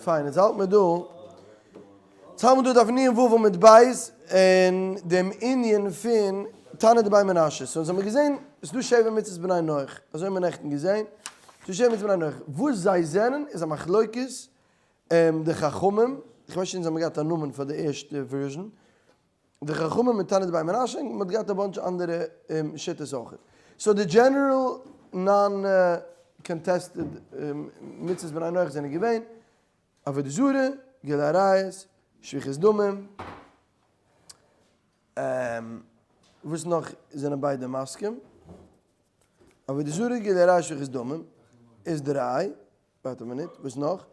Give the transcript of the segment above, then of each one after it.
פיין, יעצט האלט מען דא, יעצט האלט מען דא דף נ ו עמוד ב', אין דעם ענין פון תנא דבי מנשה, so אונז האמיר געזען, ס'איז דא שבע מצוות בני נח, אזוי האמיר נעכטן געזען, ס'איז דא שבע מצוות בני נח, וואס זיי זענען איז א מחלוקת די חכמים, איך ווייס נישט אונז האמיר געהאט א נאמען פאר די ערשטע version, די חכמים מיט תנא דבי מנשה און מ'האט געהאט א bunch אנדערע שיטות אויך. so די general non contested מצוות בני נח זענען געווען, עבודה זרה, גילוי עריות, שפיכות דמים, וואס נאך זענען ביידע מסכים? עבודה זרה, גילוי עריות, שפיכות דמים איז דריי. ווארט א מינוט, וואס נאך?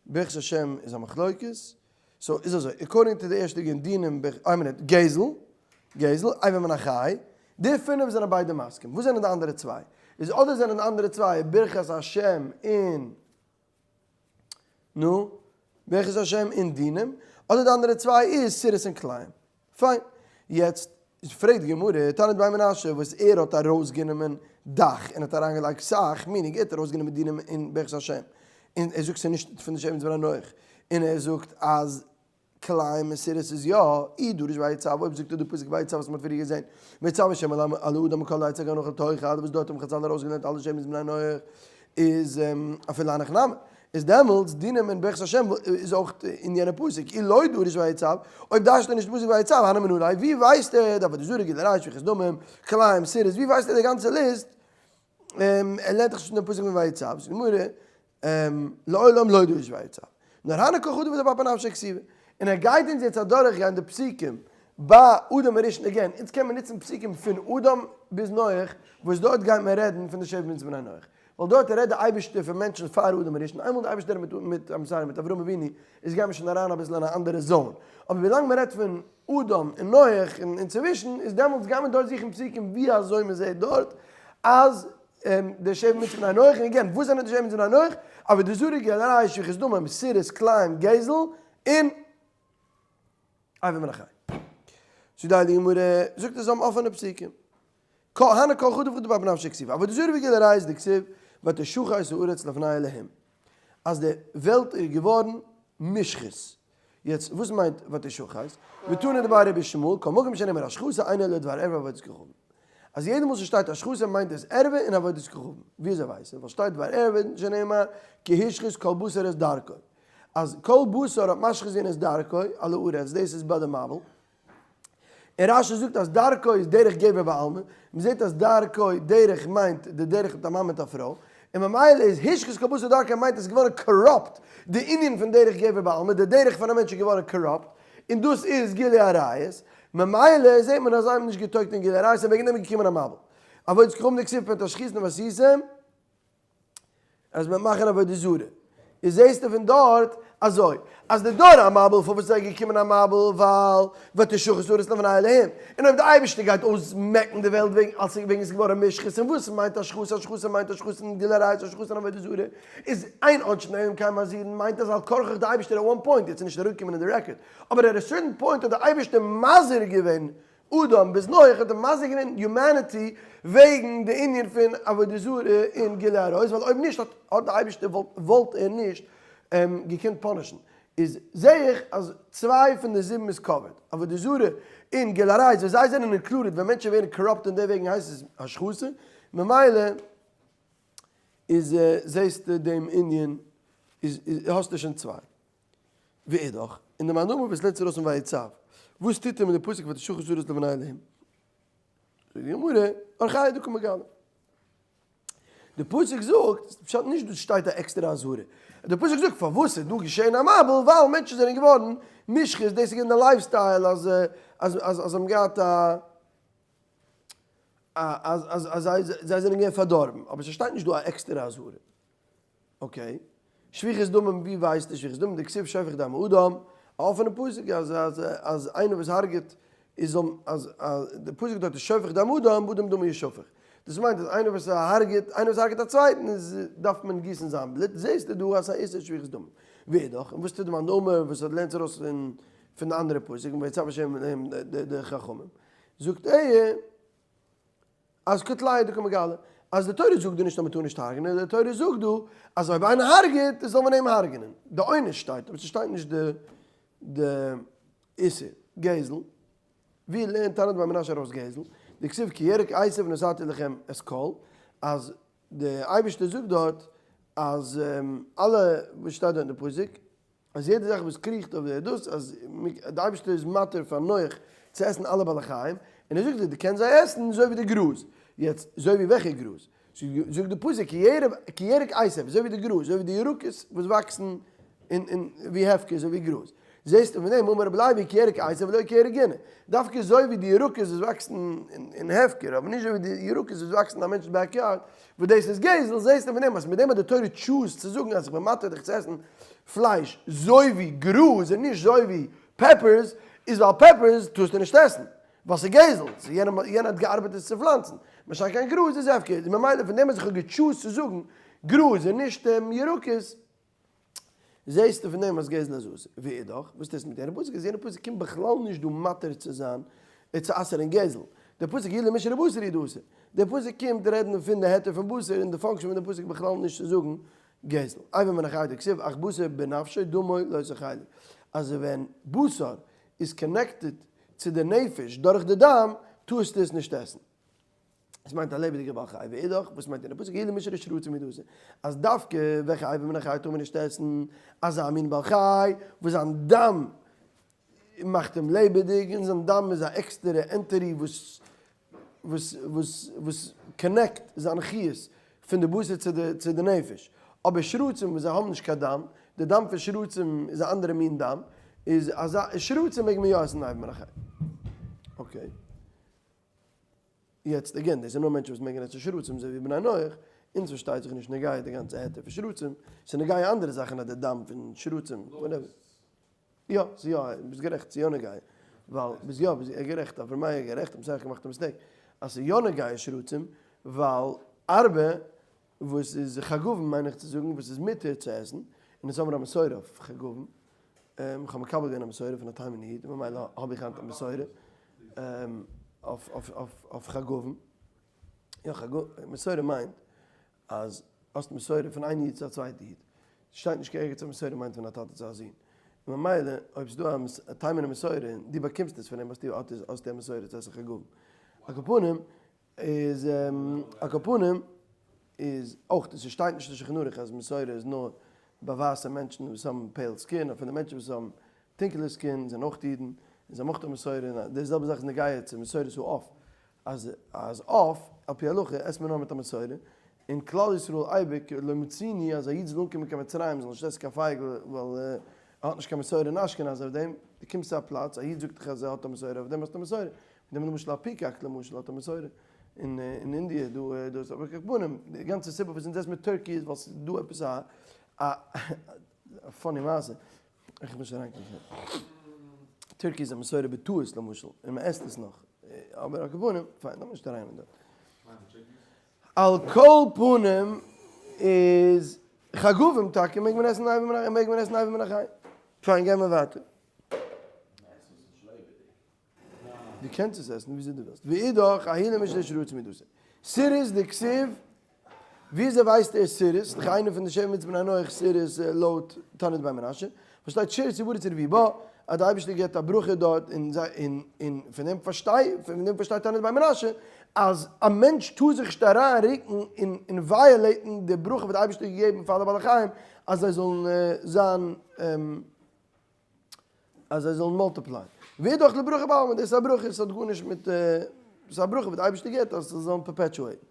ברכת השם איז א מחלוקת. so איז אזוי, according to די ערשטע געווען דינים ברכ, איין מינוט, גזל, גזל, אבר מן החי, די פינף זענען ביידע מסכים. וואס זענען די אנדערע צוויי? איז אדער זענען די אנדערע צוויי ברכת השם און, נו, ברכת השם און דינים, אדער די אנדערע צוויי איז סירוס און כלאים. פיין. יעצט פרעגט די גמרא, תנא דבי מנשה וואס ער האט ארויסגענומען דאך און האט אריינגעלייגט סך, meaning ער האט ארויסגענומען דינים אין ברכת השם, און ער זאגט ס'איז נישט פון די שבע מצוות בני נח, און ער זאגט אז כלאים און סירוס איז יא, אי דריש ויצו, אויב זאגט ער די פסוק ויצו וואס מ'האט פריער געזען, ויצו השם אל האדם מכל עץ הגן אכל תאכל, וואס דארט האבן חזל ארויסגעלערנט אלע שבע מצוות בני נח, איז אפילו הנך נמי. איז דעמאלטס דינים אין ברכת השם איז אויך אין יענע פסוק, אי לא דריש ויצו, אויב דרש'ט ער נישט פסוק ויצו, הני מנא ליה, ווי ווייסט ער די עבודה זרה, גילוי עריות, שפיכות דמים, כלאים, סירוס, ווי ווייסט ער די גאנצע ליסט, ער לערנט דאך נישט פון דעם פסוק פון ויצו, זאגט די גמרא, לעולם לא דריש ויצו, נאר הני כל חדא וחדא באפי נפשיה כתיבי, און ער גייט אונז יעצט אדורך גיין די פסוקים ביי אדם הראשון again, אונז קען מען נוצן פסוקים פון אדם ביז נח, וואס דארט גייט מען רעדן פון די שבע מצוות בני נח. ווייל דארט רעדט די אייבערשטער פון מענטשן פאר אדם הראשון, איינמאל די אייבערשטער רעדט מיט מיט I'm sorry מיט אברהם אבינו איז גייט מען שוין אריין אביסל אין א אנדערע zone, אבער ווילאנג מען רעדט פון אדם און נח און אינצווישן איז דעמאלטס גייט מען דארט זוכן פסוקים ווי אזוי מען זעט דארט אז די שבע מצוות בני נח, און again וואס זענען די שבע מצוות בני נח? עבודה זרה, גילוי עריות, שפיכות דמים, סירוס, כלאים, גזל, און אבר מן החי. זאגט די הייליגע גמרא, זאגט ער זיי האבן אפענע פסוקים. הני כל חדא וחדא באפי נפשיה כתיבי, עבודה זרה וגילוי עריות דכתיב ותשחת הארץ לפני אלהים, אז די וועלט איז געווארן מושחת. יעצט וואס מיינט ותשחת? ותנא דבי רבי ישמעאל, כל מקום שנאמר השחתה אינו אלא דבר ערווה ועבודת כוכבים. אז יעדע מאל ס'שטייט השחתה מיינט עס ערווה און עבודת כוכבים. ווי אזוי ווייסט ער? ווייל שטייט דבר ערווה שנאמר כי השחית כל בשר את דרכו. אז כל בשר האט משחית געווען את דרכו על הארץ, דאס איז ביי די מבול. און רשי זאגט אז דרכו איז דרך גבר בעלמא, מען זעט אז דרכו, דרך מיינט די דרך מיט א מאן מיט א פרוי, און ממילא איז השחית כל בשר דרכו מיינט עס איז געווארן corrupt, די ענין פון דרך גבר בעלמא, די דרך פון א מענטש איז געווארן corrupt, און דאס איז גילוי עריות, ממילא זעט מען אז זיי האבן נישט געטויגט אין גילוי עריות און וועגן דעם איז געקומען א מבול. עבודת כוכבים דכתיב פן תשחיתון ועשיתם. אז מ'וועט מאכן עבודה זרה, איז זעהסטו פון דארט אזוי, אז די דור המבול פארוואס איז געקומען א מבול ווייל ותשחת הארץ לפני אלהים, און אויב די אייבערשטער גייט אויסמעקן די וועלט וועגן אלס וועגן עס איז געווארן מושחת, און וואס מיינט השחתה השחתה מיינט השחתה און גילוי עריות השחתה און עבודה זרה איז אין עונשין אלא אם כן מזהירין מיינט אז על כרחך די אייבערשטער at one point, יעצט איז נישט אראפגעקומען אין די record, אבער at a certain point האט די אייבערשטער מזהיר געווען אדם ביז נח האט ער מזהיר געווען humanity וועגן די ענין פון עבודה זרה און גילוי עריות, ווייל אויב נישט האט האט די אייבערשטער וואלט וואלט ער נישט געקענט punish ן. איז זעה איך אז צוויי פון די זיבן איז covered, עבודה זרה און גילוי עריות וואס זיי זענען included ווען מענטשן ווערן corrupt אין די וועגן הייסט עס השחתה, ממילא איז זעסטו דעם ענין איז האסטו שוין צוויי. ואידך, און די מאן דאמר וואס לערנט ארויס פון ויצו, וואס טוט ער מיט די פסוק ותשחת הארץ לפני אלהים? זאגט די גמרא, אורחיה דקא מגלה. די פסוק זאגט, פשט נישט דא שטייט א עקסטערע אזהרה, די פסוק זאגט פארוואס איז דא געשען א מבול, ווייל מענטשן זענען געווארן מושחת, דאס איז געווען די lifestyle אז אז אז זיי האבן געהאט א אז אז אז זיי זענען געווען פארדארבן, אבער ס'שטייט נישט דא א עקסטערע אזהרה. okay, שפיכות דמים ווי ווייסטו שפיכות דמים דכתיב שופך דם אדם, א אפענע פסוק אז אז אז איינער וואס הרג'עט איז זאל אז אז די פסוק דארט איז שופך דם אדם באדם דמו ישפך, דאס מיינט אז איינער וואס הרג'עט איינער וואס הרג'עט א צווייטן איז דארף מען גיסן זיין בלוט, זעסטו דא אז ס'איז איסור שפיכות דמים. ואידך, און וואס טוט די מאן דאמר וואס האט לערנט ארויס פון פון די אנדערע פסוק און ויצו השם אלהים די חכמים זאגט ער אז כתליה דקא מגלה. אז די תורה זאגט דא נישט אז מ'טאר נישט הרג'נען, די תורה זאגט דא אז אויב איינער הרג'עט זאל מען אים הרג'נען. די עונש שטייט אבער ס'שטייט נישט די די איסור. גזל, ווי לערנט תנא דבי מנשה ארויס גזל? דכתיב כי ירק עשב נתתי לכם את כל, אז די אייבערשטער זאגט דארט אז אלע, וואס שטייט דארט אין די פסוק? אז יעדע זאך וואס קריכט אויף די דאס אז די אייבערשטער איז מתיר פאר נח צו עסן אלע בעלי חיים, און ער זאגט דיר דו קענסט זיי עסן אזוי ווי די גראז, יעצט אזוי ווי וועלכע גראז? זאגט די פסוק כי ירק עשב, אזוי ווי די גראז, אזוי ווי די ירקות וואס וואקסן אין אין ווי הפקר אזוי ווי גראז, זעסטו פון דעם אמר רבי לוי כי ירק עשב ולא כירק גינה, דווקא אזוי ווי די ירקות וואס וואקסן אין הפקר, אבער נישט אזוי ווי די ירקות וואס וואקסן אין א מענטש'ס backyard, וואס דאס איז גזל, זעסטו פון דעם אז מיט דעם האט די תורה choose צו זאגן אז איך בין מתיר דיך צו עסן פלייש זוי ווי גראז און נישט זוי ווי peppers, איז ווייל peppers טארסטו נישט עסן, ווייל ס'איז גזל, יענער האט געארבעט עס צו פלאנצן, משא"כ גראז איז הפקר, איז ממילא פון דעם אז איך האב גע choose ט צו זאגן גראז און נישט ירקות, זעסטו פון דעם אז גזל איז אסור. ואידך, וואס טוסטו מיט יענע פסוק? אז יענע פסוק קומט בכלל נישט דא מתיר צו זיין און צו אסר'ן גזל. דער פסוק האי למישרי בשר הוא דאתא. דער פסוק קומט רעדן פון די היתר פון בשר און די function פון די פסוק בכלל נישט צו זאגן גזל. אבר מן החי דכתיב אך בשר בנפשו דמו לא תאכלו. אז ווען בשר איז connected צו די נפש דורך די דם טארסטו עס נישט עסן. עס מיינט א לעבעדיגער בעל חי, ואידך, וואס מיינט אין די פסוק האי למישרי שרצים הוא דאתא, אז דווקא וועלכע אבר מן החי טאר מען נישט עסן, אזא מין בעל חי וואס זיין דם מאכט אים לעבעדיג, און זיין דם איז א עקסטערע entity וואס וואס וואס וואס connect זיין חיות פון די בשר צו די צו די נפש, אבער שרצים וואס זיי האבן נישט קיין דם, די דם פון שרצים איז א אנדערע מין דם, איז אזא שרצים מעג מען יא עסן אבר מן החי. okay. יעצט again, דאס איז נאר מענטשן וואס מעגן עסן שרצים אזוי ווי בני נח, אונז פארשטייט זיך נישט נוגע די גאנצע היתר פון שרצים, ס'איז נוגע אנדערע זאכן אז די דם פון שרצים, whatever. יא, ס'איז יא, ביסט גערעכט, ס'איז יא נוגע, ווייל ביסט יא, ביסט גערעכט, אברהם מאיר איז גערעכט, האב איך געמאכט א mistake, אז ס'איז יא נוגע שרצים, ווייל ארבה וואס איז חגבים מיין איך צו זאגן וואס איז מותר צו עסן, און אונז האבן א מסורה אויף חגבים, איך האב מקבל געווען א מסורה פון א תימן'ע איד, ממילא האב איך היינט א מסורה אויף חגבים, יא מסורה מיינט אז האסט מסורה פון איין איד צו א צווייטע איד, שטייט נישט קיין ערגעץ אז מסורה מיינט פון א טאטע צו א זון, און ממילא אויב ס'איז דא א תימן'ע מסורה און דו באקומסט עס פון אים האסטו א מסורה צו עסן חגבים, על כל פנים איז על כל פנים איז אויך עס שטייט נישט אין שולחן ערוך אז מסורה איז נאר ביי ווייסע מענטשן וואס האבן pale skin אפילו מענטשן וואס האבן טונקעלע skin זענען אויך אידן און זיי האבן אויך א מסורה און די זעלבע זאך איז נוגע צו מסורת העוף אז אז עוף על פי הלכה עסט מען נאר מיט א מסורה און כלל ישראל אייביג לא מצינו אז א איד זאל אנקומען קיין מצרים זאל נישט עסן קיין פייגל ווייל ער האט נישט קיין מסורה אין אשכנז אויף דעם דו קומסט צו א פלאץ א איד זאגט דיך אז ער האט א מסורה אויף דעם האסטו א מסורה נעם למשל א peacock למשל האט א מסורה אין אין אינדיע דא דאס אבער על כל פנים די גאנצע סיבה וואס אונז עסן מיט turkey איז ווייל ס'איז דא עפעס א א funny מעשה איך וויל נישט אריינקריכן turkey איז א מסורה בטעות למשל און מען עסט עס נאך אבער על כל פנים פיין לאמיר נישט אריין אין דעם על כל פנים איז חגבים טאקע מעג מען עסן מעג מען עסן אבר מן החי פיין גיימער ווייטער. דו קענסט עס עסן וויאזוי דו ווילסט. ואידך, האי למישרי שרצים הוא דאתא. סירוס דכתיב, וויאזוי ווייסט ער סירוס? דאך איינער פון די שבע מצוות בני נח סירוס לויט תנא דבי מנשה. וואס שטייט שרץ יברד ורבו בה, אז די אייבערשטער געבט א ברכה דארט און זיי און און פון דעם פארשטיי פון דעם פארשטייט תנא דבי מנשה אז א מענטש טאר זיך נישט אריין רוקן און און violate ן די ברכה וואס די אייבערשטער האט געגעבן פאר אלע בעלי חיים אז זיי זאלן זיין אז זיי זאלן multiply ען. ווער דאך לברכה בעלמא, דאס איז א ברכה, עס האט גארנישט מיט, עס איז א ברכה וואס די אייבערשטער גיבט אז זיי זאלן perpetuate ן.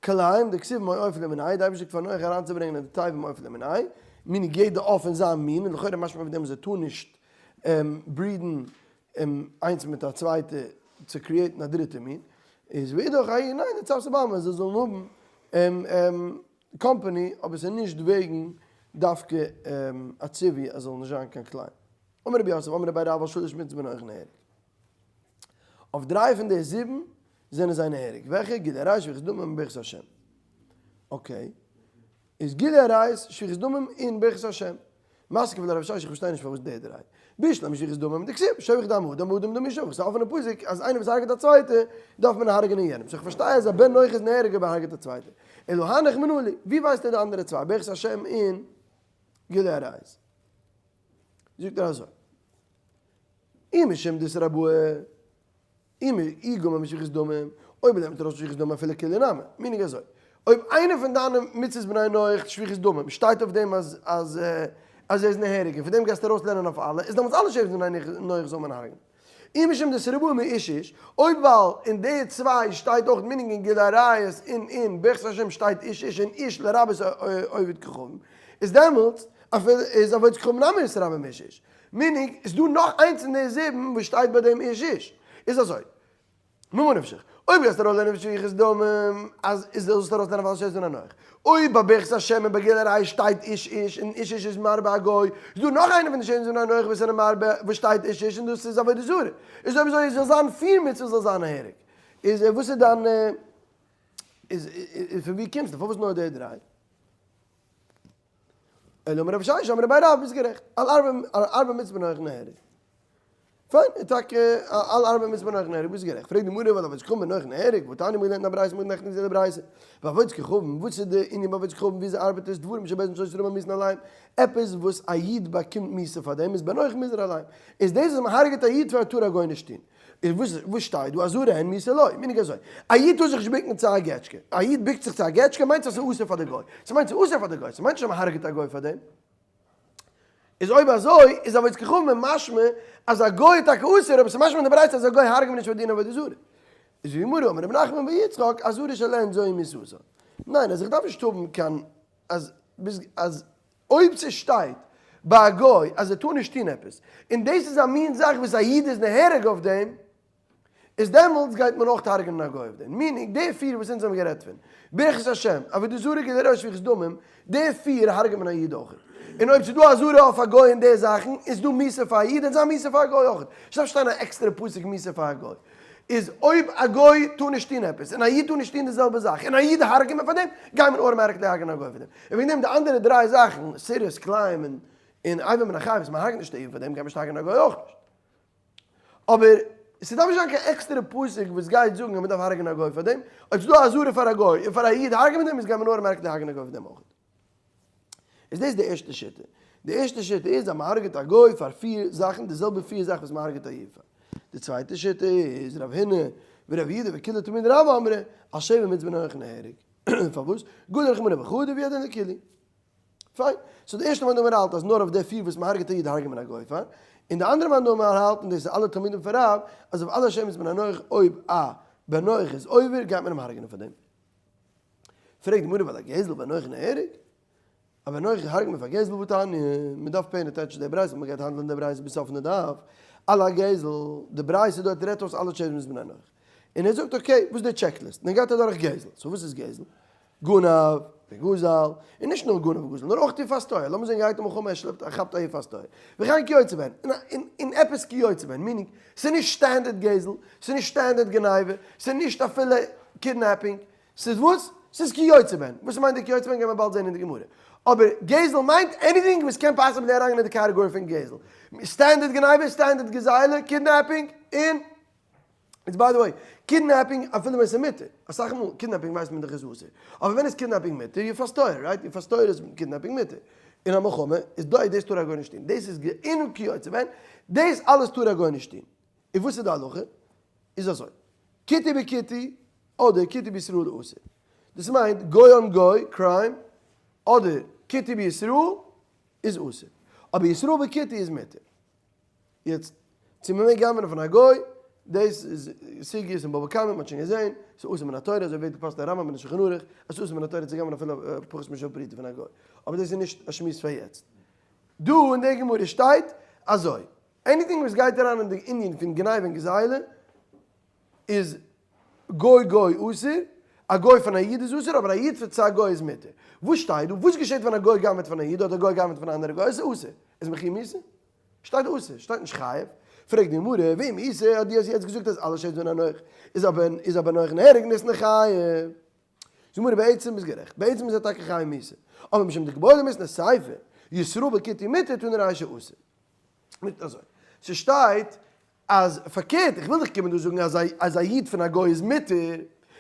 כלאים, דכתיב מעוף למיני', די אייבערשטער זאגט פאר נח אריינצוברענגען אין די תיבה מעוף למיני', meaning יעדע עוף אין זיין מין, און לכאורה משמע פון דעם אז זיי טארן נישט breed ן איינס מיט א צווייטע צו create ן א דריטע מין, איז ואידך האי ניין לצוותא בעלמא, זיי זאלן האבן קאמפאני, אבער ס'איז נישט וועגן דווקא א ציווי אז ס'זאל נישט זיין קיין כלאים. אמר רבי יוסף אמר רבי רב על שלש מצוות בני נח נהרג. אויף דריי פון די זיבן זענען זיי נהרג. וועלכע? גילוי עריות, שפיכות דמים און ברכת השם. okay. איז גילוי עריות, שפיכות דמים און ברכת השם. מתקיף לה רב ששת איך פארשטיי נישט פארוואס די דריי. בשלמא שפיכות דמים דכתיב שופך דם האדם האדם דמו ישפך ס'איז א אפענע פסוק אז איינער וואס הרג'ט א צווייטע דארף מען הרג'נען יענעם so איך פארשטיי אז א בן נח איז נהרג אויב ער הרג'ט א צווייטע. אלא הנך מנא להו ווי ווייסט ער די אנדערע צוויי ברכת השם און גילוי עריות? זאגט ער אזוי אי משום דאתרבאי אי גמר משפיכות דמים, אויב נעמט ארויס שפיכות דמים אפילו כולהו נמי, meaning אזוי, אויב איינער פון דיינע מצוות בני נח שפיכות דמים שטייט אויף דעם אז אז אז ער איז נהרג און פון דעם גייסטו ארויס לערנען אויף אלע, איז דעמאלטס אלע שבט בני נח זאל מען הרג'ן. אי משום דאתרבאי מאיש איש, אויב ווייל אין די צוויי שטייט אויך meaning אין גילוי עריות און אין ברכת השם שטייט איש איש און איש לרבות עובד כוכבים, איז דעמאלטס אפילו איז עובד כוכבים נמי אתרבה מאיש איש. meaning, איז דא נאך איינס אין די זיבן וואס שטייט ביי דעם איש איש? איז אזוי, ממה נפשך, אויב גייסטו ארויס לערנען שפיכות דמים, אז איז זאלסטו ארויס לערנען ווייל עס איז אן אנוך. אויב ביי ברכת השם און ביי גילוי עריות שטייט איש איש און איש איש איז מרבה א גוי, איז דא נאך איינע פון די שבט בני נח וואס זענען מרבה וואס שטייט איש איש און דאס איז עבודה זרה. איז אויב אזוי זאל זיין פיר מצוות זאל זיין א הרג. איז וואס איז דיין איז פון ווי קומסטו? פארוואס נאר די דריי? אלא אמר רב ששת אמר רבי רב ביסט גערעכט על ארבע מצוות בני נח נהרג. פיין איז טאקע על ארבע מצוות בני נח נהרג ביסט גערעכט פרעגט די גמרא ועל עבודת כוכבים בני נח נהרג והתניא מ'האט געלערנט אין א ברייתא מ'האט נעכטן געזען די ברייתא ועבודת כוכבים וואס איז די ענין ביי עבודת כוכבים וויאזוי ארבעט עס דברים שבית דין של ישראל ממיתין עליהם עפעס וואס א איד באקומט מיתה פאר דעם איז בן נח מוזהר עליהם איז דאס וואס מ'הרג'עט א איד פאר טאר א גוי נישט טון. איז וואס וואס שטייט דא אזהרה אין מיתה לא, meaning אזוי, א איד טאר זיך נישט ביקן צו א געטשקע, א איד ביקט זיך צו א געטשקע מיינט אז ס'איז אסור פאר די גוי, ס'מיינט ס'איז אסור פאר די גוי, ס'מיינט נישט אז מ'הרג'עט א גוי פאר דעם. איז אויב אזוי איז עבודת כוכבים משמע אז א גוי איז טאקע אסור אבער ס'איז משמע אין די ברייתא אז א גוי הרג'ט מען נישט פאר דין עבודה זרה. איז ווי גמרא אמר רב נחמן בר יצחק אזהרה שלהן זוהי מיתתן. ניין אז איך דארף נישט האבן קיין אז ביז אז אויב ס'שטייט ביי א גוי אז ער טאר נישט טון עפעס, און דאס איז א מין זאך וואס א איד איז נהרג אויף דעם, איז דעמאלטס גייט מען אויך הרג'נען א גוי אויף דעם. meaning, די פיר וואס אונז האבן גערעדט פון, ברכת השם, עבודה זרה גילוי עריות שפיכות דמים, די פיר הרג'ט מען א איד אויך. און אויב ס'איז דא אזהרה אויף א גוי אין די זאכן, איז דא מיתה פאר א איד, און זיין מיתה פאר א גוי אויך. ס'דארף שטיין א עקסטערע פסוק מיתה פאר א גוי. איז אויב א גוי טאר נישט טון עפעס און א איד טאר נישט טון די זעלבע זאך און א איד הרג'ט מען פאר דעם, גייט מען automatically הרג'נען א גוי פאר דעם. און וועגן דעם די אנדערע דריי זאכן, סירוס, כלאים און און אבר מן החי וואס מען הרג'ט נישט א איד פאר דעם, גייט מען נישט הרג'נען א גוי אויך נישט. אבער ס'דארף נישט זיין קיין עקסטערע פסוק וואס גייט זאגן אז מען דארף הרג'נען א גוי פאר דעם, אויב ס'איז דא א אזהרה פאר א גוי און פאר א איד הרג'ט מען דעם איז גייט מען automatically הרג'נען א גוי פאר דעם אויך. איז דאס די ערשטע שיטה. די ערשטע שיטה איז אז מען הרג'ט א גוי פאר פיר זאכן, די זעלבע פיר זאכן וואס מען הרג'ט א איד פאר. די צווייטע שיטה איז רב הונא ורב יהודה וכולהו תלמידי רב אמרי על שבע מצוות בני נח נהרג. פארוואס? גדור רחמנא בחדא והוא הדין לכולהו. פיין. so די ערשטע מאן דאמר האלט אז נאר אויף די פיר וואס מען הרג'ט א איד הרג'ט מען א גוי פאר. און די אנדערע מאן דאמר האלט, און דאס איז אלע תלמידים פון רב, אז אויף אלע שבע מצוות בני נח אויב א בן נח איז עובר גייט מען אים הרג'נען פאר דעם. פרעגט די גמרא ועל הגזל בן נח נהרג? א בן נח הרג'ט מען פאר גזל והתניא, מען דארף pay ען attention די ברייתא, מען גייט האנדלען די ברייתא ביז סוף פון די דף, על הגזל, די ברייתא דארט רעדט אויס אלע שבע מצוות בני נח, און ער זאגט okay וואס איז די checklist, און ער גייט אדורך גזל, so וואס איז גזל? גנב וגזל, און נישט נאר גנב וגזל, נאר אויך יפת תואר, לאמיר זען גייט א מלחמה ער שלעפט ער כאפט א יפת תואר, וכן כיוצא בהן, און עפעס כיוצא בהן, meaning, ס'איז נישט standard גזל, ס'איז נישט standard גניבה, ס'איז נישט אפילו kidnapping, ס'איז וואס? ס'איז כיוצא בהן. וואס מיינט די כיוצא בהן גייען מיר באלד זען אין די גמרא. אבער גזל מיינט anything וואס קען possibly אריינגיין אין די קאטעגארי פון גזל. standard גניבה, standard גזילה, kidnapping, און איז by the way, kidnapping אפילו ווען ס'איז מותר, אסאך מאל kidnapping ווייסט מען דאך איז אסור, אבער ווען איז kidnapping מותר? יפת תואר, right? יפת תואר איז kidnapping מותר. אין א מלחמה איז דא דאס טאר א גוי נישט טון. דאס איז אין כיוצא בהן, דאס אלעס טאר א גוי נישט טון. און וואס איז די הלכה? איז אזוי, כותי בכותי אדער כותי בישראל אסור. דאס מיינט גוי אן גוי, crime, אדער כותי בישראל איז אסור. אבער ישראל בכותי איז מותר. יעצט, צו מען מעג גנב'נען פון א גוי, דאס איז סוגיות אין בבא קמא, מען האט שוין געזען, ס'איז אסור מן התורה, אזוי ווערט געפסק'ט אין רמב ם און אין שולחן ערוך, אז ס'איז אסור מן התורה צו גנב'נען אפילו פחות משוה פרוטה פון א גוי. אבער דאס איז נישט א שמועס פאר יעצט. דא אין די גמרא שטייט אזוי, anything וואס גייט אריין אין די ענין פון גניבה און גזילה איז גוי גוי אסור, א גוי פון א איד איז אסור אבער א איד פון צו א גוי איז מותר. וואס שטייט דא? וואס געשעט ווען א גוי גנב'עט פון א איד אדער א גוי גנב'עט פון א אנדערע גוי? עס איז אסור. איז מחויב מיתה? שטייט אסור, שטייט נישט חייב. פרעגט די גמרא, ואם איתא האט דו האסט יעצט געזאגט אז אלע שטייט פון א נח איז א בן נח נהרג ניתני חייב. זאג מיר בעצם ביסט גערעכט, בעצם איז ער טאקע חייב מיתה, אבער משום דקא בעי למיתני סיפא. ישראל בכותי מותר תנא רישא אסור. נישט אזוי. ס'שטייט אז פארקערט, איך וויל דיך קומען דא זאגן אז אז א איד פון א גוי איז מותר,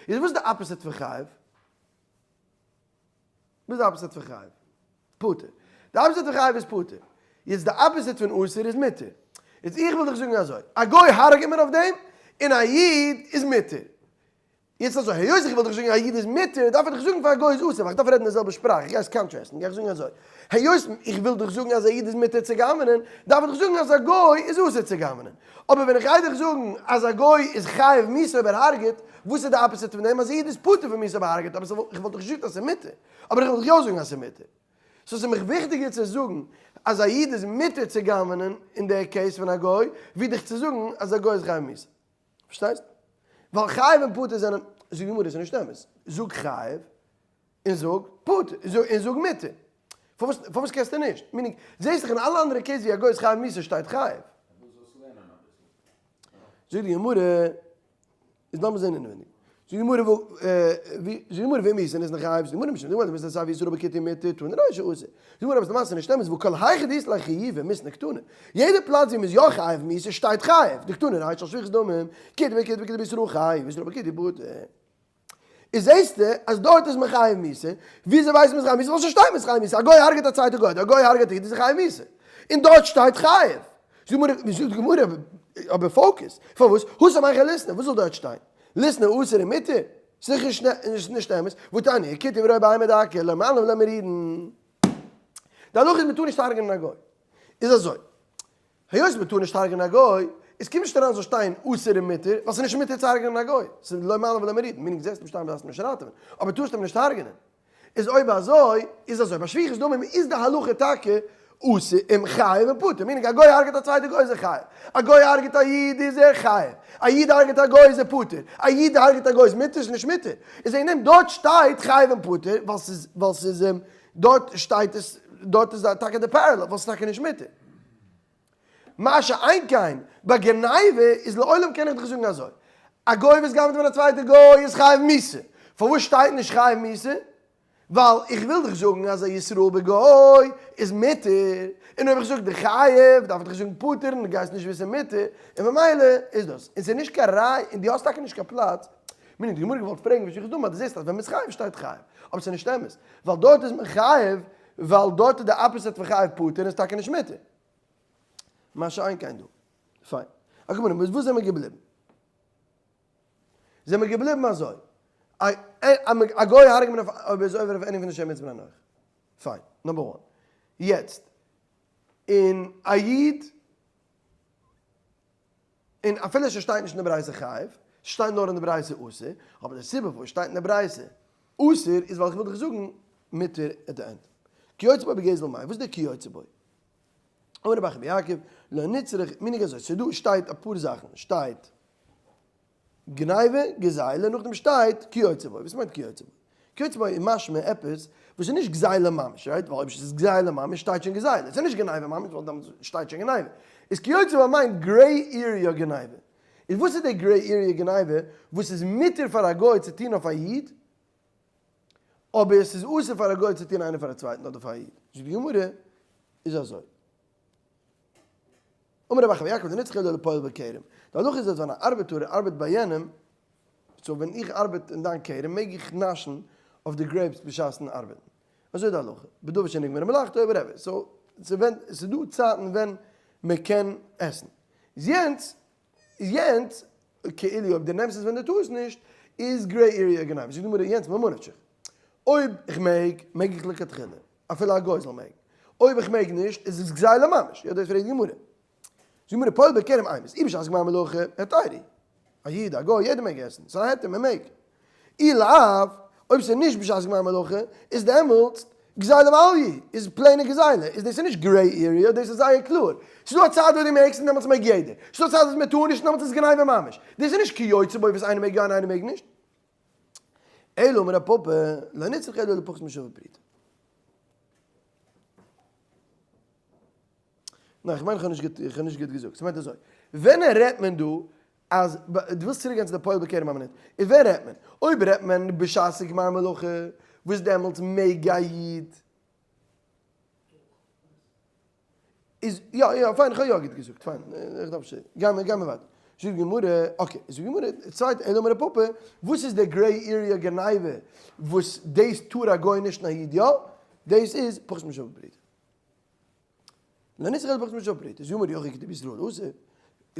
איז וואס איז די opposite פון חייב? וואס איז די opposite פון חייב? פטור. די opposite פון חייב איז פטור. יעצט די opposite פון אסור איז מותר. יעצט איך וויל דיך זאגן אזוי, א גוי הרג'ט מען אויף דעם, און א איד איז מותר. יעצט אזוי, היות איך וויל דיך זאגן א איד איז מותר, דארף איך דיך זאגן פאר א גוי איז אסור, ווייל איך דארף רעדן די זעלבע שפראך, איך גיי עס contrast ן, גיי איך זאגן אזוי, היות איך וויל דיך זאגן אז א איד איז מותר צו גנב'נען, דארף איך דיך זאגן אז א גוי איז אסור צו גנב'נען. אבער ווען איך גיי דיך זאגן אז א גוי איז חייב מיתה אויב ער הרג'ט, וואס איז די opposite פון דעם? אז א איד איז פטור פון מיתה אויב ער הרג'ט, אבער איך וואלט דיך נישט געזאגט אז ס'איז מותר, אבער איך וואלט דיך יא זאגן אז ס'איז מותר. so ס'איז מיך וויכטיגער צו זאגן אז א איד איז מותר צו גנב'נען אין די case פון א גוי, ווי דיך צו זאגן אז א גוי איז חייב מיתה. פארשטייסט? ווייל חייב און פטור זענען, זאגט די גמרא, ס'איז נישט אמת. זאג חייב און זאג פטור, און זאג מותר. פארוואס פארוואס קענסטו נישט? meaning, זעסט דאך אין אלע אנדערע case ווי א גוי איז חייב מיתה שטייט חייב. זאגט די גמרא, איז לאמיר זען אינעווייניג. זאגט די גמרא ווי, זאגט די גמרא ואם איז איז נחייב, זאגט די גמרא משום דאמר דמסנא סבי ישראל בכותי מותר תנא רישא אסור. זאגט די גמרא אבער למעשה נישט אמת והא כל היכא דאית ליה חיובא מיתנא קתני. יעדע פלאץ ווי מ'איז יא חייב מיתה שטייט חייב, דקתני רישא על שפיכות דמים, כותי בכותי וכותי בישראל חייב, ישראל בכותי פטור. איז זעסטו אז דארט איז מען חייב מיתה, וויאזוי ווייסט מען איז חייב מיתה? ווייל ס'שטייט מ'איז חייב מיתה, א גוי הרג'ט א צווייטע גוי, אדער א גוי הרג'ט א איד איז ער חייב מיתה, און דארט שטייט חייב. זאגט די גמרא, אבער focus, פארוואס? התם היכי ליתני, וואס זאל דארט שטיין? ליתני אסור ומותר? ס'איז דאך נישט אמת, והתניא, כותי ורואה בהמה דקה, לא מעלין ולא מורידין. די הלכה איז מ'טאר נישט הרג'נען א גוי. איז אזוי, היות מען טאר נישט הרג'נען א גוי, איז קומט נישט אריין זאל שטיין אסור און מותר, ווייל ס'איז נישט מותר צו הרג'נען א גוי, ס'איז לא מעלין ולא מורידין, meaning זעסט אים שטארבן דארפסט אים נישט ראטעווען, אבער טארסט אים נישט הרג'נען. איז אויב אזוי, איז אזוי, ביי שפיכות דמים איז די הלכה טאקע אסור און חייב און פטור, meaning א גוי הרג'ט א צווייטע גוי איז ער חייב, א גוי הרג'ט א איד איז ער חייב, א איד הרג'ט א גוי איז ער פטור, א איד הרג'ט א גוי איז מותר, ס'איז נישט מותר, איז וועגן דעם דארט שטייט חייב און פטור, ווייל ס'איז ווייל ס'איז דארט שטייט עס, דארט איז טאקע די parallel, ווייל ס'איז טאקע נישט מותר. מה שאין כן, ביי גניבה איז לעולם קען איך דיך זאגן אזוי, א גוי וואס גנב'ט פון א צווייטע גוי איז חייב מיתה. פארוואס שטייט נישט חייב מיתה? ווייל איך וויל דיך זאגן אז א ישראל בגוי איז מותר, און אויב איך זאג דיך חייב דארף איך דיך זאגן פטור און דו גייסט נישט וויסן מותר, און ממילא איז דאס, און ס'איז נישט קיין ראי' און דו האסט טאקע נישט קיין פלאץ, מינוט, די גמרא געוואלט פרעגן ווי שכח דמי, דו זעסט אז ווען מ'איז חייב שטייט חייב, אבער ס'איז נישט אמת, ווייל דארט איז מען חייב ווייל דארט איז די opposite פון חייב פטור און איז טאקע נישט מותר. מה שאין כן דא. פיין. על כל פנים, וואס זעמיר געבליבן? זעמיר געבליבן אזוי. א גוי הרג'ט מען אויף אויב ער איז עובר אויף ענין פון די שם מצוה בני נח. פיין. number one. יעצט, און א איד און אפילו ס'שטייט נישט אין די ברייתא חייב, ס'שטייט נאר אין די ברייתא אסור, אבער די סיבה פארוואס שטייט אין די ברייתא אסור איז ווייל איך וויל דיך זאגן מותר at the end. כיוצא בו בגזל מאי, וואס איז דער כיוצא בו? אמר רבי אחא בר יעקב, לא נצרך, meaning אזוי, ס'דא שטייט אפאר זאכן, שטייט גניבה, גזילה, נאכדעם שטייט כיוצא בו, וואס מיינט כיוצא בו? כיוצא בו איז משמע עפעס וואס איז נישט גזילה ממש, right? ווייל אויב ס'איז גזילה ממש שטייט שוין גזילה, ס'איז נישט גניבה ממש ווייל דאן שטייט שוין גניבה. איז כיוצא בו מיינט gray area גניבה. איז וואס איז די gray area גניבה וואס איז מותר פאר א גוי צו טון אויף א איד, אבער עס איז אסור פאר א גוי צו טון איינער פאר א צווייטן אדער פאר א איד? זאגט די גמרא איז אזוי. אמר רבי אחא בר יעקב לא נצרכה אלא לפועל בכרם, די הלכה איז אז ווען א ארבעטארער ארבעט ביי יענעם, so ווען איך ארבעט אין דיין כרם מעג איך נאשן אויף די grapes בשעת'ן ארבעטן, אזוי איז די הלכה, בדבר שנגמרה מלאכתו אבער so ס'איז דא צייטן ווען מען קען עסן, איז יענץ איז יענץ כאילו אויב דו נעמסט עס ווען דו טארסט נישט, איז gray area גניבה, זאגט די גמרא יענץ ממה נפשך, אויב איך מעג, מעג איך לכתחילה, אפילו א גוי זאל מעגן, אויב איך מעג נישט איז עס גזילה ממש, יא דאס פרעגט די גמרא. זאגט די גמרא פועל בכרם אימת, אי בשעת גמר מלאכה, היתרו, א איד, א גוי, יעדער מעג עסן, ס'איז א היתר, מען מעג. אי לאו, אויב ס'איז נישט בשעת גמר מלאכה, איז דעמאלטס גזילה מעליא, איז plain ע גזילה, איז דאס איז נישט gray area, דאס איז זייער קלאר. ס'איז דא א צייט וואס דו מעגסט און דעמאלטס מעג יעדער. ס'איז דא א צייט וואס מען טאר נישט און דעמאלטס איז גניבה ממש. דאס איז נישט כיוצא בו וואס איינער מעג יא און איינער מעג נישט. אלא אמר רב פפא, לא נצרך אלא לפחות משווה פרוטה. ניין, איך מיין איך האב נישט גוט, איך האב נישט גוט געזאגט. ס'מיינט אזוי, ווען רעדט מען דא אז, דו ווילסט צוריק גיין צו די פועל בכרם א מינוט, איז ווען רעדט מען? אויב רעדט מען בשעת גמר מלאכה, וואס דעמאלטס מעג א איד. איז יא יא פיין איך האב יא גוט געזאגט פיין איך דארף נישט גיי מיר גיי מיר ווייטער זאגט די גמרא okay זאגט די גמרא צווייטע אלא אמר רב פפא וואס איז די gray area גניבה וואס דאס טאר א גוי נישט און א איד יא דאס איז פחות משוה פרוטה לא נצרכא אלא פחות משוה פרוטה זאגט די גמרא אי הכי כותי בישראל אסור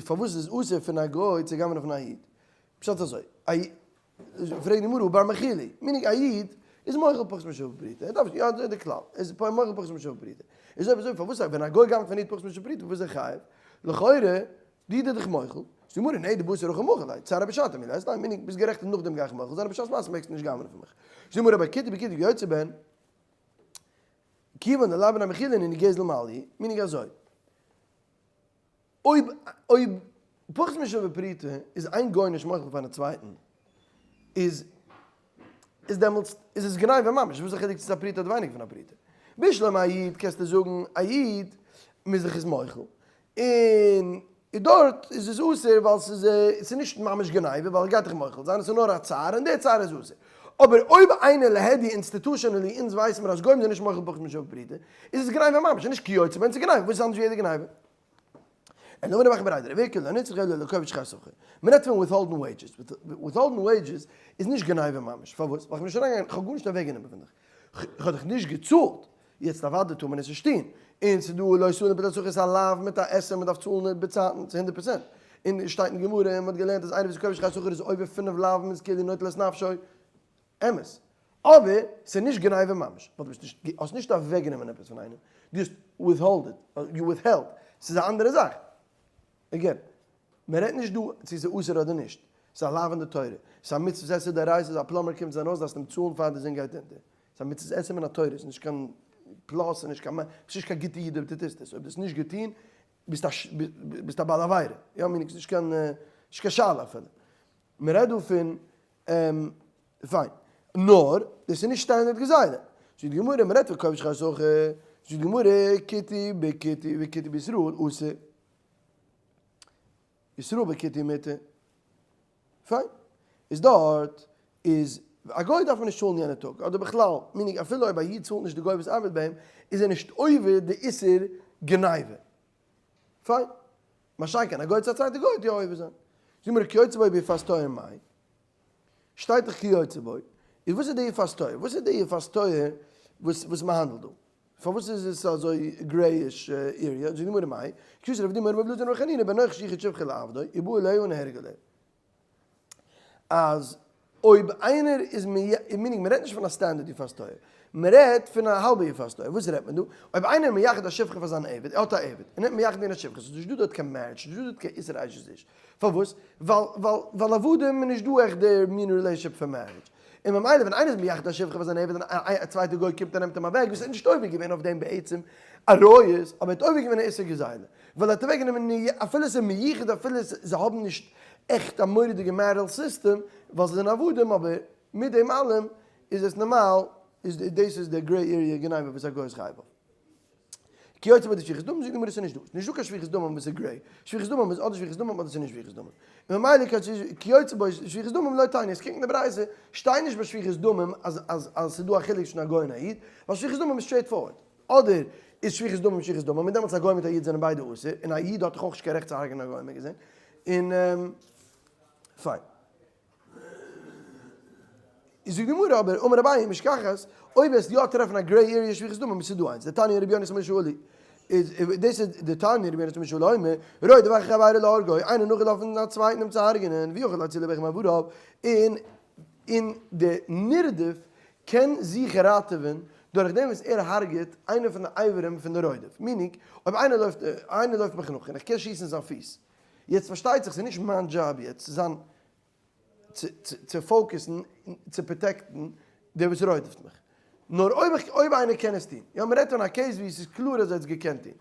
פארוואס איז אסור פון א גוי צו גנב'נען פון א איד פשט אזוי א פרעגט די גמרא בר מחילה, meaning א איד איז מוחל פחות משוה פרוטה, ער דארף נישט, יא אזוי איז די כלל, ער איז מוחל פחות משוה פרוטה, איז אויב אזוי פארוואס ווען א גוי גנב'ט פון איד פחות משוה פרוטה פארוואס איז ער חייב? לכאורה די איד איז דאך מוחל, זאגט די גמרא נע דבתר הכי מחיל ליה, צערא בשעתא מי לית ליה, meaning ביסט גערעכט און נאכדעם גיי איך מוחל זיין אבער בשעת מעשה מעגסטו נישט גנב'נען פון מיך, זאגט די גמרא אבער כותי בכותי כיוצא בהן, כיוון דלאו בני מחילה נינהו גזל מעליא, meaning אזוי. אויב אויב פחות משוה פרוטה איז איין גוי נישט מוחל פארן צווייטן איז איז דעמאלטס איז עס גניבה ממש, וואס איז די חילוק צו ס'איז א פרוטה אדער ווייניגער פון א פרוטה? בשלמא א איד קענסטו זאגן א איד מוז זיך איז מוחל און דארט איז עס אסור ווייל ס'איז ס'איז נישט ממש גניבה ווייל ער גייט דיך מוחל זיין עס איז נאר א צער און די צער איז אסור. אבער אויב איינער להדיא institutionally אונז ווייסן מיר אז גוים זענען נישט מוחל פחות משוה פרוטה איז עס גניבה ממש נישט כיוצא בהן ס'איז גניבה וואס איז אנדערש ווי יעדע גניבה? און אמר רב אחא בריה דרב איקא לא נצרכא אלא לכובש שכר שכיר. מען רעדט פון withholding wages. withholding wages איז נישט גניבה ממש. פארוואס? ווייל איך בין נישט אריינגעגאנגען, איך האב גארנישט אוועקגענומען פון דיך. איך האב דיך נישט געצאלט. יעצט אוודאי טאר מען עס נישט טון. און ס'איז דא לא תלין בפאת שכיר איז א לאו מיט א עשה, מען דארף צאלן בעצייטנס 100%. און עס שטייט אין גמרא און מען האט געלערנט אז איינער וואס איז כובש שכר שכיר איז עובר פינף לאווים איז כאילו נוטל את נפשו. אמת. אבער ס'איז נישט גניבה ממש, ווייל דו ביסט נישט, האסט נישט אוועקגענומען עפעס פון איינעם, דו האסט withhold it, you withheld, ס'איז א אנדערע זאך. Again, מען רעדט נישט דא צו ס'איז אסור אדער נישט, ס'איז א לאו אין די תורה, ס'איז א מצוות עשה דאורייתא אז א plumber קומט צו זיין הויז דארפסטו אים צאלן פאר די זון גייט אונטער, ס'איז א מצוות עשה מן התורה, ס'איז נישט קיין פלאס, ס'איז נישט קיין, ביסט נישט קיין גוטע איד אויב דו טוסט עס, אויב דו האסט נישט געטון ביסט א ביסט א בעל עבירה, יא meaning ס'איז נישט קיין נישט קיין שאלה אפילו. מען רעדט דא פון פיין. נאר, דאס איז נישט standard גזילה. זאגט די גמרא, מ'רעדט פון כובש שכר שכיר. זאגט די גמרא, כותי בכותי וכותי בישראל אסור. ישראל בכותי מותר. פיין. איז דארט איז א גוי דארף מען נישט צאלן יענע טאג, אדער בכלל, meaning אפילו אויב א איד צאלט נישט די גוי וואס ארבעט ביי אים, איז ער נישט עובר די איסור גניבה. פיין. מה שאין כן א גוי צו א צווייטע גוי וועט יא עובר זיין. זאג מיר כיוצא בו ביפת תואר מאי? שטייט דאך כיוצא בו. איז וואס איז די יפת תואר? וואס איז די יפת תואר וואס וואס מען האנדלט דא? פארוואס איז עס אזוי grayish area? זאג די גמרא מאי? כי אתא רב דימי אמר רבי אלעזר בר' חנינא בן נח שייחד שפחה לעבדו ובא עליה ונהרג עליה. אז אויב איינער איז meaning מ'רעדט נישט פון א standard יפת תואר, מ'רעדט פון א האלבע יפת תואר, וואס רעדט מען דא? אויב איינער איז מייחד א שפחה פאר זיין עבד, ער האט א עבד, און ער האט מייחד געווען א שפחה, ס'איז נישט דא דארט קיין marriage, ס'איז נישט דא דארט קיין איסור אשת איש, פארוואס? ווייל ווייל ווייל עבדים איז נישט דא עכט דער מין relationship פון marriage, און ממילא ווען איינער איז מייחד א שפחה פאר זיין עבד און א צווייטער גוי קומט און נעמט אים אוועק, וואס ער איז נישט עובר געווען אויף דעם בעצם עריות, אבער ער האט עובר געווען א איסור גזילה, ווייל ער האט אוועק גענומען אפילו עס איז מיוחד אפילו זיי האבן נישט עכט א מורא'דיגע marital system ווייל זיי זענען עבדים אבער מיט דעם אלעם איז עס נארמאל איז דאס איז די gray area גניבה וואס א גוי איז חייב אויף. כיוצא בו די שפיכות דמים זאגט די גמרא ס'איז נישט דא ס'איז נישט דא קיין שפיכות דמים וואס איז gray שפיכות דמים איז אדער שפיכות דמים אדער ס'איז נישט שפיכות דמים און ממילא כיוצא בו שפיכות דמים לא תניא עס קוקט אין די ברייתא שטייט נישט ביי שפיכות דמים אז אז אז ס'איז דא א חילוק צווישן א גוי און א איד ווייל שפיכות דמים איז straight forward אדער איז שפיכות דמים שפיכות דמים, און דעמאלטס א גוי מיט א איד זענען ביידע אסור, און א איד האט דאך אויך נישט קיין רעכט צו הרג'נען א גוי האמיר געזען, און פיין. איז זאגט די גמרא אבער, אמר אביי משכחת, אויב וועסט יא טרעפן א gray area שפיכות דמים, איז דא איינס, דתניא רבי יונתן בן שאולי, איז דאס איז דתניא רבי יונתן בן שאולי אומר, רודף אחר חבירו להורגו, איינער נאכגעלאפן א צווייטן אים צו הרג'נען, ויכול להצילו באחד מאבריו, און און די נרדף קען זיך ראטעווען דורך דעם וואס ער הרג'עט איינער פון די אברים פון די רודף, meaning אויב איינער לויפט איינער לויפט מיך נאך און איך קען שיסן זיין פיס, יעצט פארשטייט זיך ס'איז נישט מיין דזשאב יעצט צו זיין צו focus ן צו protect ן דער וואס רודפ'ט מיך, נאר אויב איך אויב איינער קען עס טון, יא מ'רעדט פון א case ווי עס איז קלאר אז ער האט עס געקענט טון,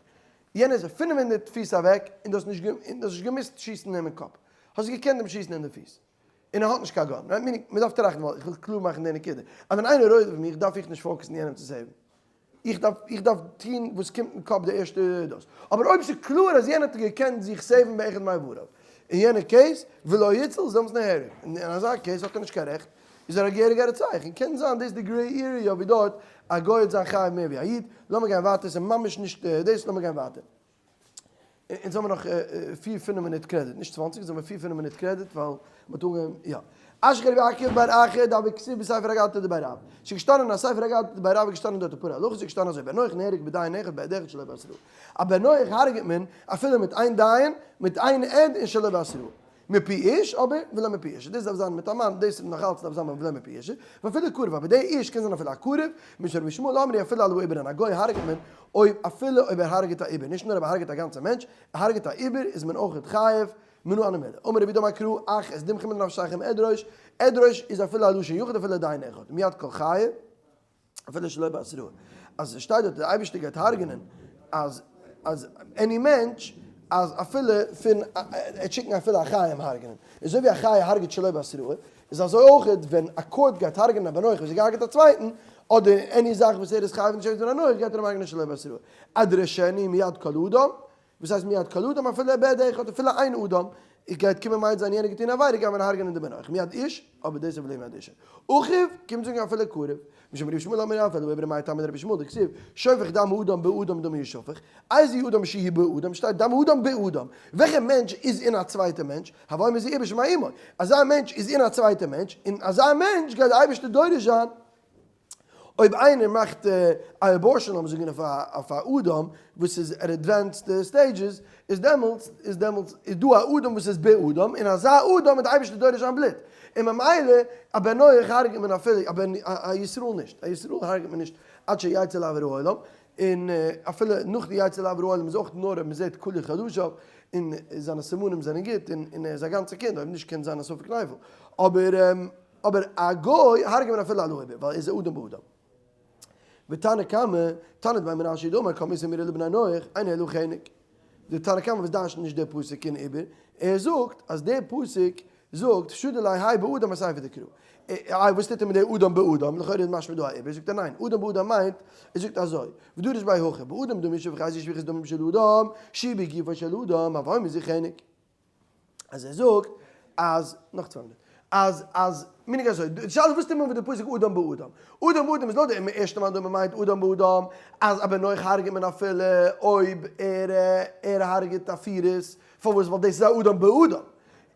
יענער איז 500 פיס אוועק און דו האסט נישט און דו האסט נישט געמוזט שיסן אים אין קאפ, האסט געקענט אים שיסן אין די פיס. און ער האט נישט קיין gun, right? Meaning, מען דארף טראכטן ווייל איך וויל קלאר מאכן די נקודה, אז ווען איינער רודפ'ט מיך דארף איך נישט focus ן יענעם צו save ן, איך דארף איך דארף טון וואס קומט אין קאפ די ערשטע דאס, אבער אויב ס'איז קלאר אז יענער האט געקענט זיך save ן באחד מאבריו, אין יענע case, ולא הציל, איז דעמאלטס נהרג, און אין אזא case האט ער נישט קיין רעכט, איז ער א געהעריגע רוצח, און קען זיין דאס די gray area ווי דארט א גוי וועט זיין חייב מער ווי א איד, לאמיר גיין ווייטער, ס'איז ממש נישט דאס, לאמיר גיין ווייטער. אונז האבן נאך פיר פינף מינוט credit, נישט צוואנציג, אונז האבן פיר פינף מינוט credit ווייל מ'האט אנגעהויבן, יא. אשכח רבי עקיבא בר אחא דהוה כתיב בספר אגדתא דבי רב. ס'איז געשטאנען אין א ספר אגדתא דבי רב איז געשטאנען דארט אפאר הלכות, איז געשטאנען אזוי בן נח נהרג בדיין אחד בעד אחד שלא בהתראה. א בן נח הרג'ט מען אפילו מיט איין דיין, מיט איין עד און שלא בהתראה. מפי איש אבער ולא מפי אשה, דאס דארף זיין מיט א מאן, דאס נאך אלץ דארף זיין ולא מפי אשה, ואפילו קרוב, אבער דער איש קען זיין אפילו א קרוב, משום רבי ישמעאל אמרו אפילו על העובר און א גוי הרג'ט מען אויב אפילו אויב ער הרג'ט א עובר, נישט נאר אויב ער הרג'ט א גאנצע מענטש, ער הרג'ט א עובר איז מען אויכעט חייב, מנא הני מילי. אמר רבי יהודה אמר קרא אך את דמכם לנפשכם אדרוש, אדרוש איז אפילו א לשון יחיד אפילו דיין אחד, מיד כל חיה. אפילו שלא בהתראה, אז עס שטייט דארט דער אייבערשטער גייט הרג'נען אז אז any מענטש אז אפילו פון ער וועט שיקן אפילו א חיה אים הרג'נען, אזוי ווי א חיה הרג'ט שלא בהתראה, איז אזוי אויך ווען א court גייט הרג'נען א בן נח וואס האט געהרג'עט א צווייטן, אדער any זאך וואס ער איז חייב נישט אויף בן נח גייט ער אים הרג'נען שלא בהתראה. אדרשנו מיד כל אדם, וואס הייסט מיד כל אדם אפילו בעד אחד אפילו איין אדם איך גייט קומען מעיד זיין יענער געטון עבירה גייט מען הרג'נען די בן נח מיד איש אבער דאס איז ולא מיד אשה אחיו קומט זאגן אפילו קרוב משום רבי ישמעאל אמר אפילו עובר מאי טעמא דרבי ישמעאל דכתיב שופך דם האדם באדם דמו ישפך איזהו אדם שהוא באדם שטייט דם האדם באדם וועלכע מענטש איז אין א צווייטע מענטש הווי אומר זה עובר שמע אמו אזא מענטש איז אין א צווייטע מענטש און אזא מענטש גייט די אייבערשטער דורש זיין אויב איינער מאכט א abortion לאמיר זאגן אויף א אדם וואס איז at advanced stages איז דעמאלטס איז דעמאלטס איז דא א אדם וואס איז באדם און אזא אדם איז די אייבערשטער דורש זיין בלוט און ממילא א בן נח הרג'ט מען אפילו א בן א ישראל נישט א ישראל הרג'ט מען נישט עד שיצא לאויר העולם און אפילו נאך די יצא לאויר העולם איז אויך נאר אויב מען זעט כולו חלשיו און זיינע סימנים זענען גוט און ער איז א גאנצע קינד אויב נישט קען זיין א ספק נפל אבער אבער א גוי הרג'ט מען אפילו על העובר ווייל ער איז א אדם באדם. ותנא קמא, תנא דבי מנשה דאמר כל מי שאמירה לבני נח, אינו אלא חנק. די תנא קמא וואס דרש'נט נישט די פסוק אין עובר, ער זאגט אז די פסוק זאגט שדי ליה האי באדם אסיפא דקרא. איי וואס טוט ער מיט די אדם באדם, לכאורה איז משמע דא א עובר, זאגט ער ניין, אדם באדם מיינט, ער זאגט אזוי, ודרש ביה הכי, באדם דמי שפך איזהו שפיכות דמים של אדם, שהיא בגופו של אדם, הווי אומר זו חנק. אז ער זאגט אז, נאך צוויי מינוט, אז אז מנהג אזוי, די שאלה איז וואס טוט מען מיט די פסוק אדם באדם? אדם באדם איז לויט די ערשטע מאן דאמר מיינט אדם באדם אז א בן נח הרג'ט מען אפילו אויב ער ער הרג'ט א פירוס, פארוואס ווייל דאס איז א אדם באדם,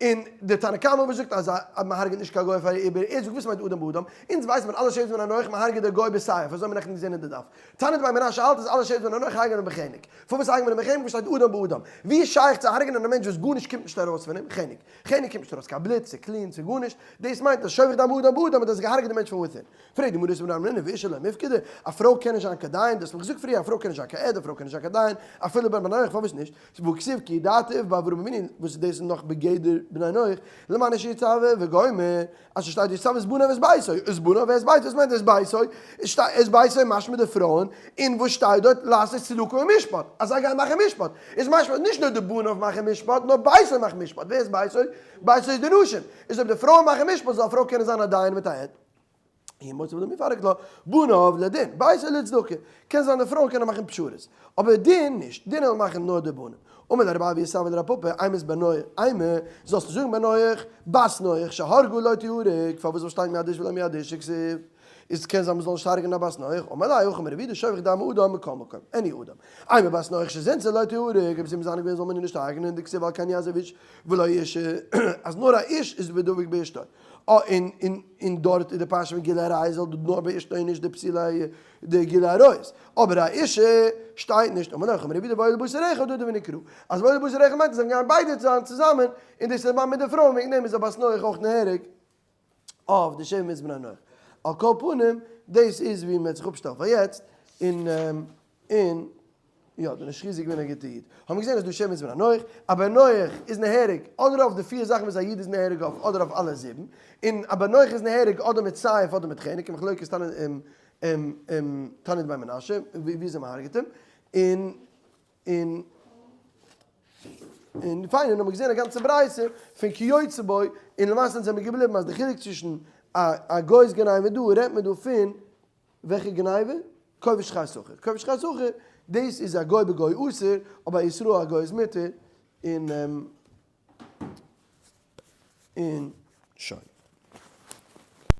און די תנא קמא וואס זאגט אז אז מען הרג'ט נישט קיין גוי פאר עיבור, ער זאגט וואס מיינט אדם באדם? אונז ווייסט מען אלע שבט בני נח מען הרג'ט די גוי בסייף, אזוי האבן מיר נעכטן געזען אין די דף. תנא דבי מנשה האלט אז אלע שבט בני נח הרג'ענען בחנק. פארוואס הרג'ט מען אים בחנק וואס שטייט אדם באדם? ווי איז שייך צו הרג'נען א מענטש וואס גארנישט קומט נישט ארויס פון אים? חנק. חנק קומט נישט ארויס קיין בלוט, ס'איז clean, ס'איז גארנישט. דאס מיינט אז שופך דם אדם באדם האט עס געהרג'ט די מענטש פון within. פרעגט די גמרא איתמר אמרינן ואשה לא מיפקדה, א פרוי קען נישט זיין קיין דיין, דאס האב איך געזאגט פריער, א פרוי קען נישט זיין קיין עד, א פרוי קען נישט זיין קיין דיין, אפילו בן בן נח, פארוואס נישט? והכתיב כי ידעתיו באברהם אבינו, וואס איז דאס נאך בגדר בני נח, למען אשר יצוה וגומר, אז ס'שטייט יצוה את בניו ואת ביתו, את בניו ואת ביתו, וואס מיינט את ביתו? את ביתו משמע די פרויען, און וואס שטייט דארט לעשות צדקה ומשפט, אז זיי גייען מאכן משפט, איז משמע נישט נאר די בניו מאכן משפט, נאר ביתו מאכט משפט, ווער איז ביתו? ביתו איז די נשים, איז אויב די פרויען מאכן משפט זאל א פרוי קענען זיין א דיין מיט א עד. הימצא ולא מפרק לה, בניו לדין, ביתו לצדקה, קען זיין די פרויען קענען מאכן פשרות, אבער דין נישט, דין וועלן מאכן נאר די בנים. אמר ליה רבי אבהו סבא לרב פפא, אימת בן נח, אימא, זאלסטו זאגן בן נח, בת נח, שהרגה לא תהרג, פארוואס זאל שטיין מיד איש ולא מיד אשה כתיב? איז קען זיין מ'זאל נישט הרג'נען א בת נח, אמר ליה הכי אמר רב יהודה שופך דם האדם מכל מקום, any אדם, אימא בת נח שזינתה לא תהרג, אויב זי איז מזנה געווען זאל מען איר נישט הרג'נען, דכתיב על כן יעזוב איש ולא אשה, אז נאר א איש איז ודבק באשתו. אה און און און דארט איז די פרשה פון גילוי עריות זאל נאר ביי אשתו און נישט די פסולי די גילוי עריות, אבער א אישה שטייט נישט, אמר לך אמר רבי יהודה ואוי לבשר אחד דא ונקרא, אז ואוי לבשר אחד מיינט אז זיי גייען ביידע זיין צוזאמען, און דאס איז די מאן מיט די פרוי און וועגן דעם איז א בת נח אויך נהרג אויף די שבע מצוות בני נח. על כל פנים דאס איז ווי מען וועט זיך אפשטעלן פאר יעצט, און און יא, דער נשיא איז געווען א גוטער איד. האבן מיר געזען אז דא שם איז בן נח, א בן נח איז נהרג אדער אויף די פיר זאכן וואס א איד איז נהרג אויף אדער אויף אלע זיבן, און א בן נח איז נהרג אדער מיט סייף אדער מיט חנק, מחלוקת תנא דבי מנשה וויאזוי מען הרג'ט אים, און און און פיין, און האבן מיר געזען א גאנצע ברייתא פון כיוצא בו, און למעשה זענען מיר געבליבן אז די חילוק צווישן א גוי'ס גניבה דא רעדט מען דא פון וועלכע גניבה? כובש שכר שכיר. כובש שכר שכיר, דאס איז א גוי בגוי אסור, אבער א ישראל א גוי איז מותר, און און שוין.